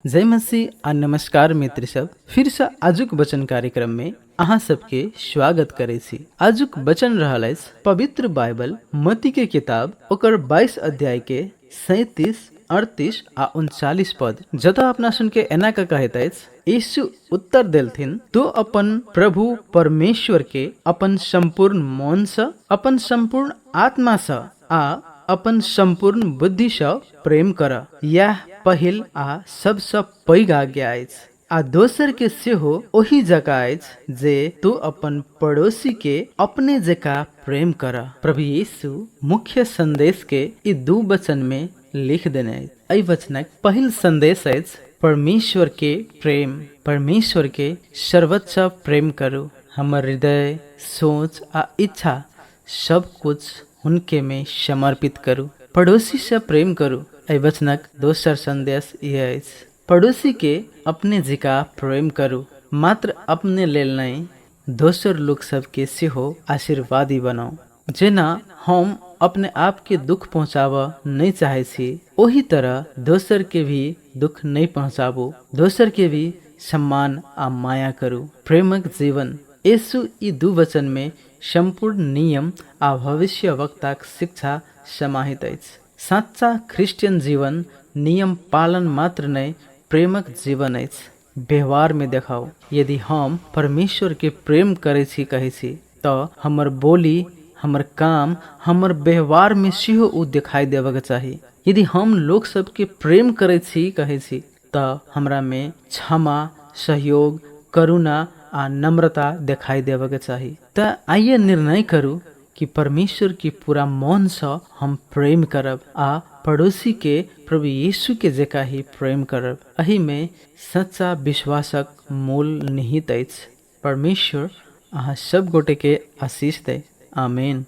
जय मसीह आ नमस्कार मित्र सब, फिर से आजुक वचन कार्यक्रम में अहाँ सबके स्वागत करै छी। आजुक वचन रहल अछि पवित्र बाइबल मती के किताब ओकर 22 अध्याय के 37, 38 आ 39 पद, जतऽ अपना सुन के एना के कहैत अछि, यीशु उत्तर देलथिन, तो अपन प्रभु परमेश्वर के अपन संपूर्ण मन से, अपन संपूर्ण आत्मा से आ अपन संपूर्ण बुद्धि से प्रेम कर। यैह पहिल आ सबसँ पैघ आज्ञा अछि। आ दोसर के सेहो ओही जकाँ अछि जे तू अपन पड़ोसी के अपने जकाँ प्रेम कर। प्रभु यीशु मुख्य संदेश के ई दू वचन में लिख देने अछि। एहि वचनक पहिल संदेश अछि परमेश्वर के प्रेम। परमेश्वर के सर्वोच्च प्रेम करू। हमर हृदय, सोच आ इच्छा सब कुछ हुनके में समर्पित करू। पड़ोसी से प्रेम करू। एहि वचनक दोसर संदेश यह अछि, पड़ोसी के अपने जकाँ प्रेम करू। मात्र अपने लेल नहि, दोसर लोक सबके सेहो आशीर्वादी बनाउ। जेना हम अपने आप के दुख पहुँचाबऽ नहि चाहै छी, ओही तरह दोसर के भी दुख नहि पहुँचाबू। दोसर के भी सम्मान आ माया करू। प्रेमक जीवन। यीशु ई दू वचन में सम्पूर्ण नियम आ भविष्यवक्ताक शिक्षा समाहित अछि। साच्चा क्रिश्चियन जीवन नियम पालन मात्र नहि, प्रेमक जीवन अछि। व्यवहार में देखाउ। यदि हम परमेश्वर के प्रेम करै छी कहै छी, तऽ हमर बोली, हमर काम, हमर व्यवहार में सेहो ओ देखाई देबऽ के चाही। यदि हम लोक सबके प्रेम करै छी कहै छी, तऽ हमरा में क्षमा, सहयोग, करुणा आ नम्रता देखाई देबऽ के चाही। तऽ आइए निर्णय करू कि परमेश्वर के पूरा मन सँ हम प्रेम करब आ पड़ोसी के प्रभु यीशु के जकाँ ही प्रेम करब। एहि में सच्चा विश्वासक मूल निहित अछि। परमेश्वर अहाँ सब गोटे के आशीष दे। आमीन।